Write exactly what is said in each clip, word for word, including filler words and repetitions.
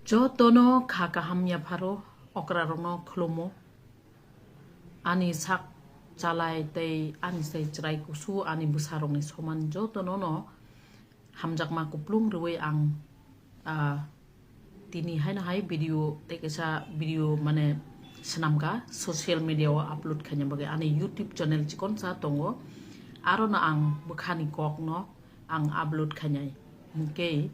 Jotono kha kaham yapharo, okrarokno khulumo. Ani sak chalai tei ani sai chwrai kusu ani bwsarokni soman jotono no hamjakma kuplung rwui ang, ah, tini haino hai video tei kaisa video mane swnamkha social media o upload khaina bagwi ani YouTube channel chikonsa tongo, aro no ang bwkhani kokno ang upload khainai. Hinkhe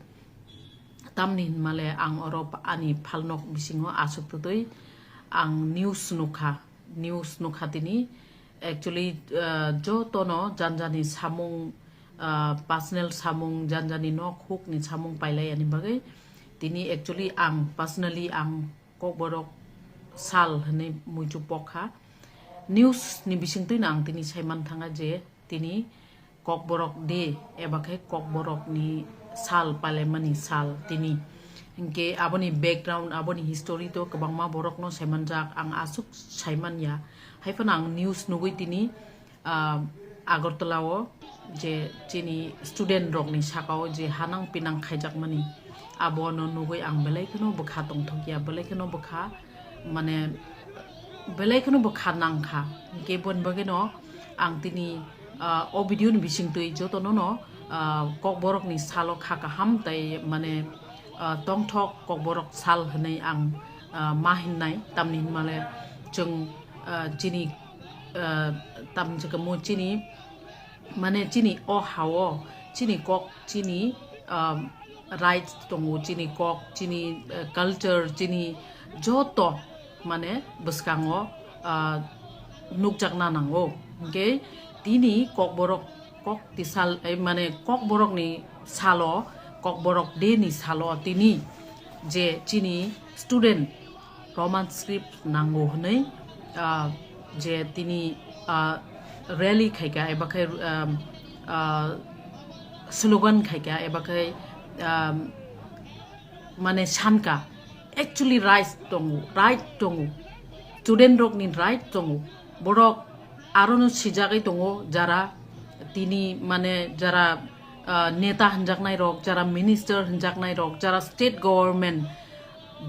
tamni hinmale ang oro ani phalnok bisingo aswk twtwi ang news nukha, news nukha tini. Actually, ah, jotono janjani samung, ah, personal samung, janjani nok hukni samung pailai ani bagwi tini actually ang personally ang Kokborok sal hwnwi muitu pokha. News ni bisingtwino ang tini saiman thanga je tini Kokborok Day eba khe Kokborokni sal palaimani sal tini. Hinkhe aboni background, aboni history to kwbangma borokno saimanjak, ang aswk saiman ya. Haiphano ang news nugwi tini, ah, Agartala o je chini student rokni saka o je hanang pinang khaijakmani, abono nugwi ang belai kheno bwkha tongthokya, belai kheno bwkha, mane, belai kheno bwkha nangkha. Hinkhe boni bagwino ang tini, ah, o video ni bisingtwi jotono no, ah, Kokborokni salo kha kaham tei, mane, ah, tongthok Kokborok sal hwnwi ang, ah, ma hinnai, tamni hinmale chwng, ah, chini, ah, tamni chwngkamo chini, mane, chini o ha-o chini kok, chini, ah, rights tongo, chini kok, chini, ah, culture, chini joto, mane, bwskango, ah, nukjakna nango. Hinkhe tini Kokborok kok tisal, eh, mane, Kokborokni salo, Kokborok Day ni salo tini je chini student Roman script nango hwnwi, ah, je tini, ah, rally khaika eba khe, um, ah, slogan khaika eba khe, um, mane sanka, actually right tongo, right tongo, student rokni right tongo, borok arono sijagwi tongo, jara tini mane jara, ah, neta hwnjaknai rok, jara minister hwnjaknai rok, jara state government,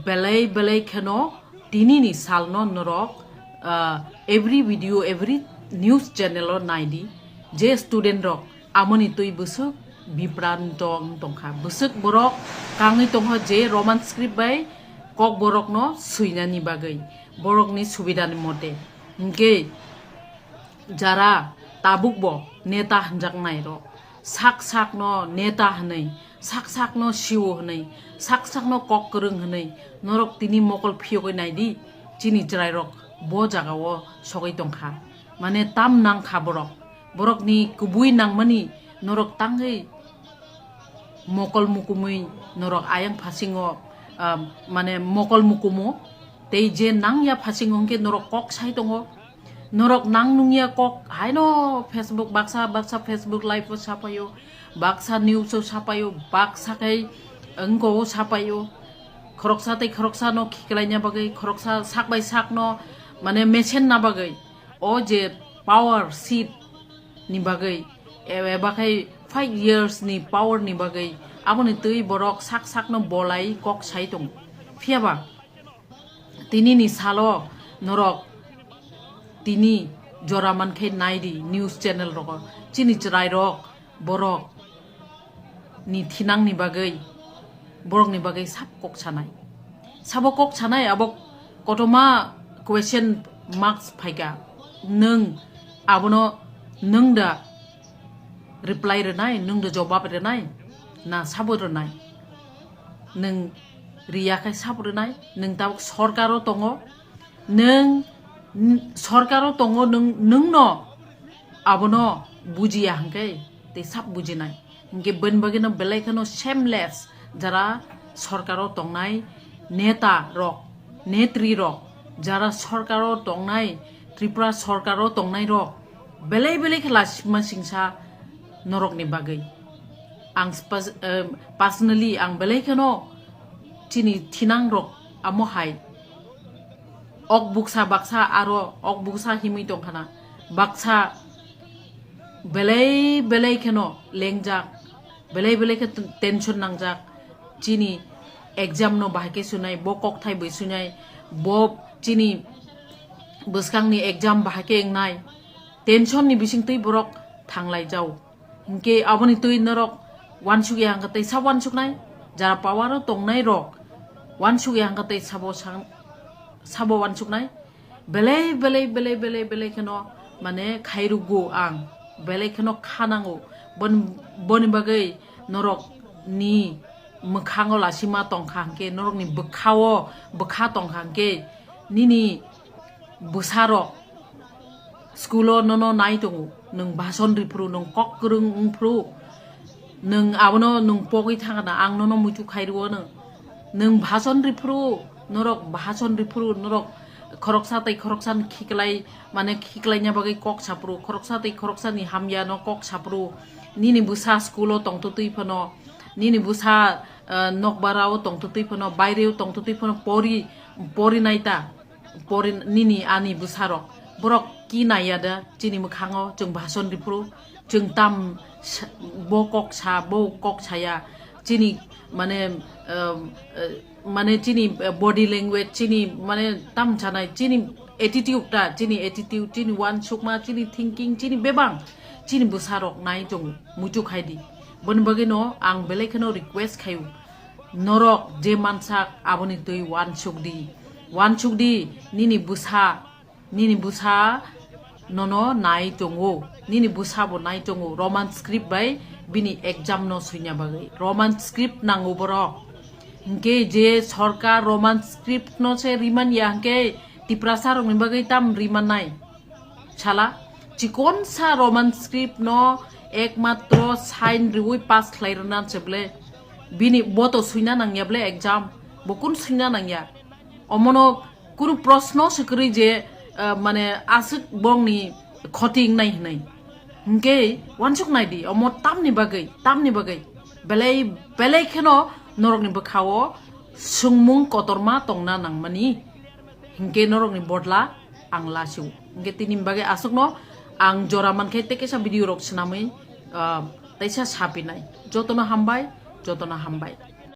belai belai kheno tinini salno norok, ah, every video, every news channel o naidi je student rok amoni twi bwswk bipranto wng tongkha. Bwswk borok kangwi tongkha je Roman script bai Kokborokno swinani bagwi, borokni subidani mote. Hinkhe jara tabukbo neta hwnjaknai rok, sak sakno neta hwnwi, sak sakno C E O hwnwi, sak sakno kok kwrwng hwnwi norok tini mokol phiyogwi naidi, chini chwrairok bo jagao sogwi tongkha. Mane tam nangkha borok. Borokni kubui nangmani norok tangwi mokol mukumui norok ayang phasingo, ah, mane mokol mukumu tei je nangya phasingo hwnkhe norok kok sai tongo. Norok nang nungya kok haino Facebook, baksa baksa Facebook live o sapaio, baksa news o sapaio, baksa khai wngko o sapaio. Khoroksa tei khoroksa no khiklaina bagwi, khoroksa sak bai sak no mane mesen na bagwi. O je power seat ni bagwi, e-, eba khai five years ni power ni bagwi, aboni twi borok sak sakno bolai kok sai tongo. Phiyaba tinini salo norok tini jora mankhe naidi news channel rogo, chini chwrai rok, borok ni thinang ni bagwi, borok ni bagwi sabo kok sanai. Sabo kok sanai abo kotoma question marks phaika. Nwng abono nwng da reply rwnai, nwng da jobab rwnai, na sabo rwnai? Nwng riya khai sabo rwnai, nwng tabuk sorkaro tongo, nwng n-, sorkaro tongo, nwng, nwngno abono bujiya hwnkhe tei sab bujinai. Hinkhe boni bagwino belai kheno shameless jara sorkaro tongnai neta rok, netri rok, jara sorkaro tongnai, Tripura sorkaro tongnai rok, belai belai khe lasima singsa norokni bagwi. Ang spas-, eh, personally ang belai kheno chini thinang rok amo hai ok buksa baksa aro ok buksa himwi tongkhana, baksa belai belai kheno lengjak, belai belai khe tension nangjak chini exam no bahai khe sunai, bo kokthai bai sunai, bo chini bwskangni exam bahai khe wngnai, tension ni bisingtwi borok thanglai jao. Hinkhe aboni twi norok wansuk ya hwnkhe tei sabo wansuknai, jara power o tongnai rok wansuk ya hwnkhe tei sabo sang-, sabo wansuknai. Belai, belai, belai, belai, belai kheno, mane, khairugo ang. Belai kheno khanango. Bon-, boni bagwi norok ni mwkhango lasima tongkha hwnkhe, norokni bwkhao, bwkha tongkha hwnkhe, nini bwsarok school o nono nai tongo. Nwng bhason riphuru, nwng kok kwrwng wngphuru, nwng abono nwng pogwi thangna, ang nono muitu khairuo nwng. Nwng bhason riphuru, norok bhason riphuru, norok khoroksa tei khoroksa ni khiklai, mane khiklaina bagwi kok saphuru, khoroksa tei khoroksa ni hamya no kok saphuru, nini bwsa school o tongtwtwi phano, nini bwsa, eh, nokbara o tongtwtwi phano, baire o tongtwtwi phano pori, pori naita. Pori nini ani bwsarok, borok ki naiya da chini mwkhango, chwng bhason riphuru, chwng tam sa-, bo kok sa, bo kok saya, chini mane, um, eh, mane chini, eh, body language, chini mane tam sanai, chini attitude ta, chini attitude, chini wansukma, chini thinking, chini bebang, chini bwsarok nai tongo, muitu khai di. Boni bagwi no ang belai kheno request khaio, norok je mansak aboni twi wansuk di, wansuk di, nini bwsa, nini bwsa nono nai tongo, nini bwsa bo nai tongo, Roman script bai bini exam no swina bagwi Roman script nango borok. Hinkhe je sorkar Roman script no se riman ya hinkhe Tiprasa rokni bagwi tam riman nai. Sala, chikonsa Roman script no ekmatro sign riwi pass khlai rwna se ble. Bini bo to swina nangya ble exam, bo kun swina nangya. Omono kunu proshno se kwrwi je, eh, mane aswk bongni khoti wngnai hwnwi. Hinkhe wansuk nai di, omo tamni bagwi, tamni bagwi. Belai, belai kheno norokni bwkhao swngmung kotorma tongna nangmani. Hinkhe norokni bodla ang lasio. Hinkhe tini bagwi aswkno ang jora mankhe tei kaisa video rok swnamwi, ah, teisa sapinai. Jotono hambai, jotono hambai.